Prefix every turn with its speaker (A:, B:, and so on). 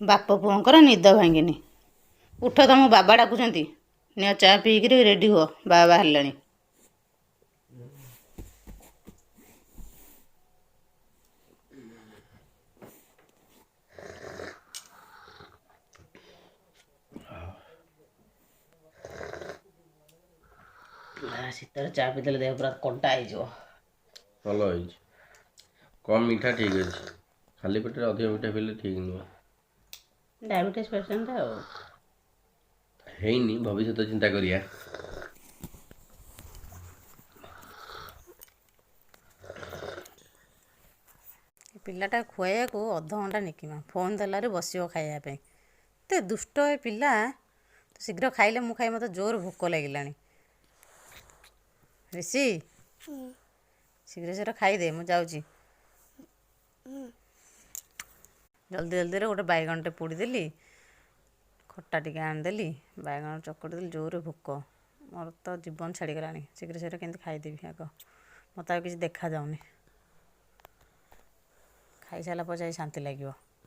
A: ବାପ ପୁଅଙ୍କର ନିଦ ଭାଙ୍ଗିନି। ଉଠ, ତମ ବାବା ଡାକୁଛନ୍ତି। ନିଅ, ଚା ପିଇକିରି ରେଡ଼ି ହୁଅ, ବାବା ବାହାରିଲେଣି। ଶୀତରେ ଚା ପିଇଦେଲେ ଦେହ ପୁରା କଣ୍ଟା ହେଇଯିବ।
B: ଭଲ ହେଇଛି, କମ୍ ମିଠା ଠିକ୍ ଅଛି। ଖାଲି ପେଟରେ ଅଧିକ ମିଠା ପିଇଲେ ଠିକ୍ ନୁହଁ।
A: ଡାଇବେଟିସ୍ ପେସେଣ୍ଟ ଆଉ
B: ହେଇନି, ଭବିଷ୍ୟତ ଚିନ୍ତା କରିବା।
A: ପିଲାଟା ଖୁଆଇବାକୁ ଅଧଘଣ୍ଟା ନିକିମା। ଫୋନ୍ ଦେଲାରୁ ବସିବ ଖାଇବା ପାଇଁ। ଏତେ ଦୁଷ୍ଟ ଏ ପିଲା। ଶୀଘ୍ର ଖାଇଲେ ମୁଁ ଖାଇ, ମୋତେ ଜୋର ଭୋକ ଲାଗିଲାଣି। ରିଷି, ଶୀଘ୍ର ଶୀଘ୍ର ଖାଇଦେ, ମୁଁ ଯାଉଛି। ଜଲ୍ଦି ଜଲ୍ଦିରେ ଗୋଟେ ବାଇଗଣଟେ ପୋଡ଼ିଦେଲି, ଖଟା ଟିକେ ଆଣିଦେଲି, ବାଇଗଣ ଚକଟି ଦେଲି। ଜୋରରେ ଭୋକ, ମୋର ତ ଜୀବନ ଛାଡ଼ିଗଲାଣି। ଶୀଘ୍ର ଶୀଘ୍ର କେମିତି ଖାଇଦେବି ଆଗ, ମୋତେ ଆଉ କିଛି ଦେଖାଯାଉନି। ଖାଇସାରିଲା ପରେ ଯାଇ ଶାନ୍ତି ଲାଗିବ।